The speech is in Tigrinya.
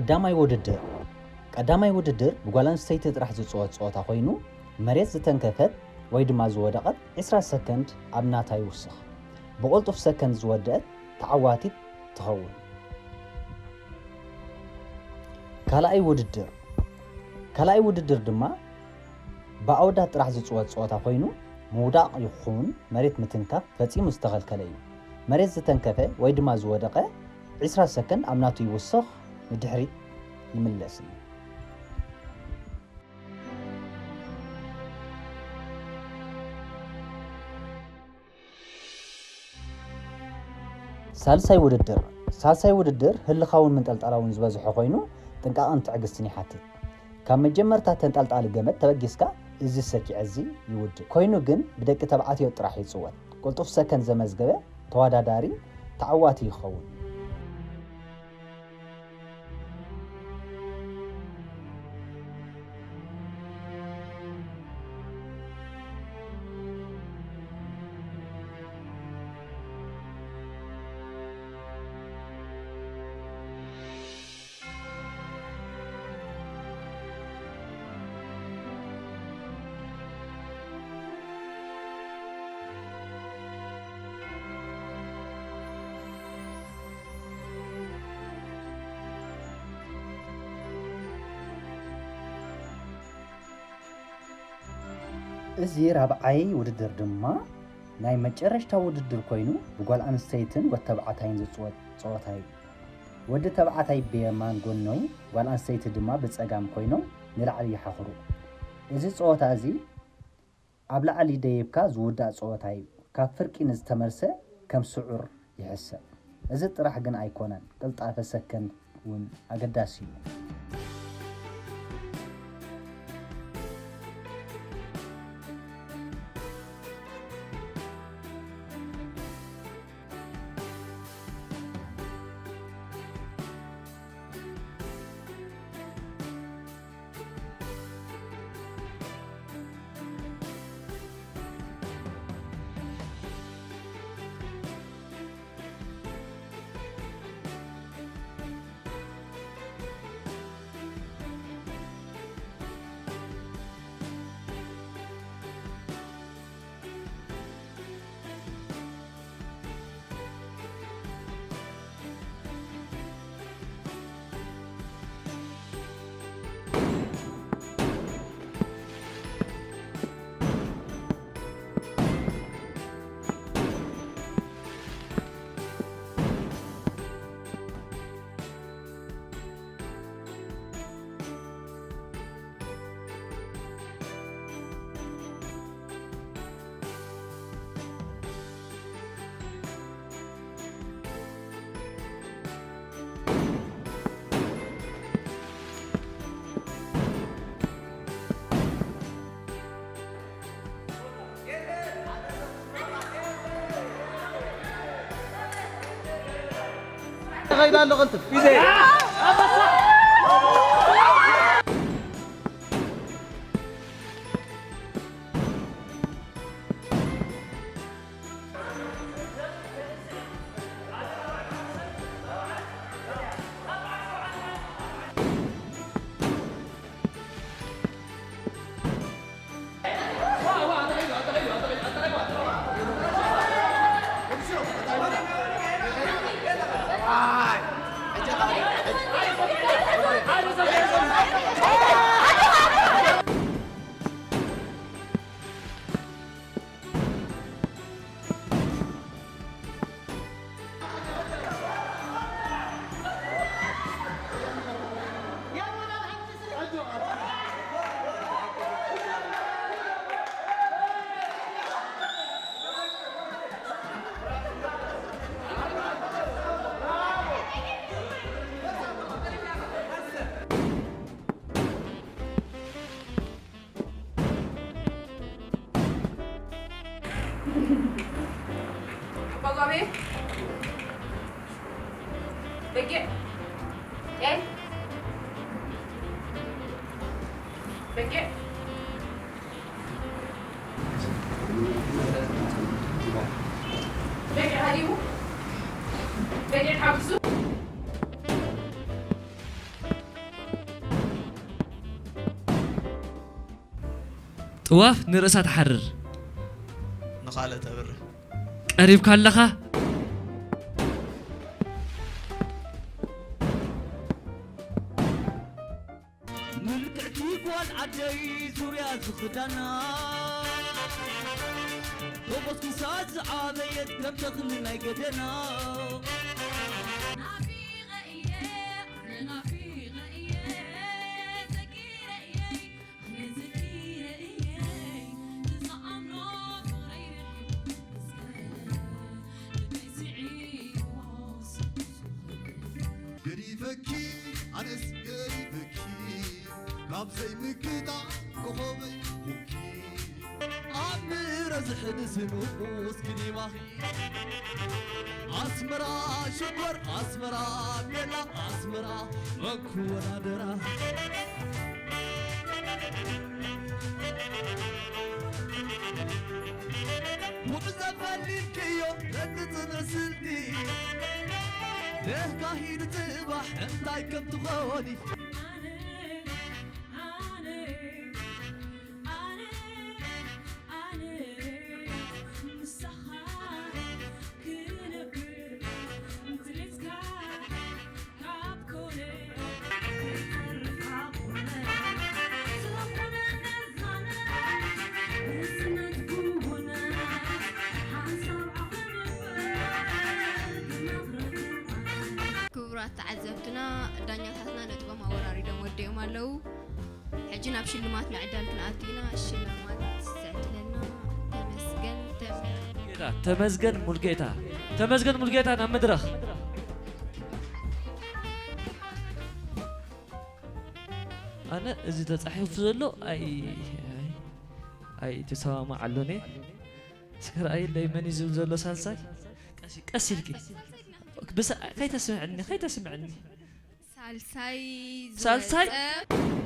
ቀዳማይ ውድድር። ቀዳማይ ውድድር ብጓል ኣንስተይቲ ጥራሕ ዝፅወት ፀወታ ኮይኑ፣ መሬት ዝተንከፈት ወይ ድማ ዝወደቐት ዕስራ ሰከንድ ኣብ ናታ ይውስኽ። ብቕልጡፍ ሰከንድ ዝወደአት ተዓዋቲት ትኸውን። ካልኣይ ውድድር። ካልኣይ ውድድር ድማ ብኣወዳት ጥራሕ ዝፅወት ፀወታ ኮይኑ፣ ምውዳቕ ይኹን መሬት ምትንካፍ ፈጺሙ ዝተኸልከለ እዩ። መሬት ዝተንከፈ ወይ ድማ ዝወደቐ ዕስራ ሰከንድ ኣብ ናቱ ይውስኽ፣ ንድሕሪት ይምለስ እዩ። ሳልሳይ ውድድር። ሳልሳይ ውድድር ህልኻውን ምንጠልጣላውን ዝበዝሖ ኮይኑ፣ ጥንቃቐን ትዕግስትን ይሓትት። ካብ መጀመርታ ተንጠልጣሊ ገመድ ተበጊስካ እዚ ሰኪዐ እዚ ይውድእ። ኮይኑ ግን ብደቂ ተባዕትዮ ጥራሕ ይጽወት። ቅልጡፍ ሰከንድ ዘመዝገበ ተወዳዳሪ ተዓዋቲ ይኸውን። እዚ ራብዓይ ውድድር ድማ ናይ መጨረሽታ ውድድር ኮይኑ፣ ብጓል ኣንስተይትን ወዲ ተባዕታይን ዝጽወት ጸወታ እዩ። ወዲ ተባዕታይ ብየማን ጎኖይ፣ ጓል ኣንስተይቲ ድማ ብጸጋም ኮይኖም ንላዕሊ ይሓኽሩ። እዚ ጸወታ እዚ ኣብ ላዕሊ ደይብካ ዝውዳእ ጸወታ እዩ። ካብ ፍርቂ ንዝተመልሰ ከም ስዑር ይሕሰብ። እዚ ጥራሕ ግን ኣይኮነን፣ ቅልጣፈ ሰከንድ እውን ኣገዳሲ እዩ። ተኸይዳ ኣሎ ቅልጥፍ። ኣባጓሜ በጊዕ። ኤይ። በጊዕ። በጊዕ ሃዲሙ። በጊዕ ሓጉሱ። ዋፍ ንርእሳ ትሓርር። ንኻልእ ተብርህ። ቀሪብካ ኣለኻ። ምልክዕቲ ጓል ዓደይ ዙርያ ዝኽዳና ተኾስኲሳ ዝዓበየት ከም ተኽሊ ናይ ገደና። ገዲፈኪ ኣነስ ገዲፈኪ ካብ ዘይምክታ ኮኸበይ ኹንኪ ኣብ ምረ ዝሕድስ ንቑስ ክዲማኺ ኣስመራ ሽኮር ኣስመራ ቤላ ኣስመራ መኩወዳደራ ውብዘ ፈሊልክዮ ረቂ ጽንዕ ስልቲ ደህካ ሂድ ጽባሕ እንታይ ከም ትኾኒ ክቡራት ተዓዘብትና፣ ዳኛታትና ነጥቦም ኣወራሪዶም ወዲኦም ኣለዉ። ሕጂ ናብ ሽልማት ምዕዳል ክንኣቱ ኢና። ሽልማት ዘዕድለና ተመስገን ተምር። ተመስገን ሙልጌታ። ተመስገን ሙልጌታ ናብ መድረኽ። ኣነ እዚ ተጻሒፉ ዘሎ ኣይ ኣይ ኣይ ተሰማማዕ ኣሎኒ። እስከ ረኣይለይ መን እዩ ዝብል ዘሎ ሳልሳይ? ቀስ ቀስ ኢልኪ ብሳ ከይተስምዕኒ ከይተስምዕኒ ሳልሳይ ሳልሳይ? ዝወጸ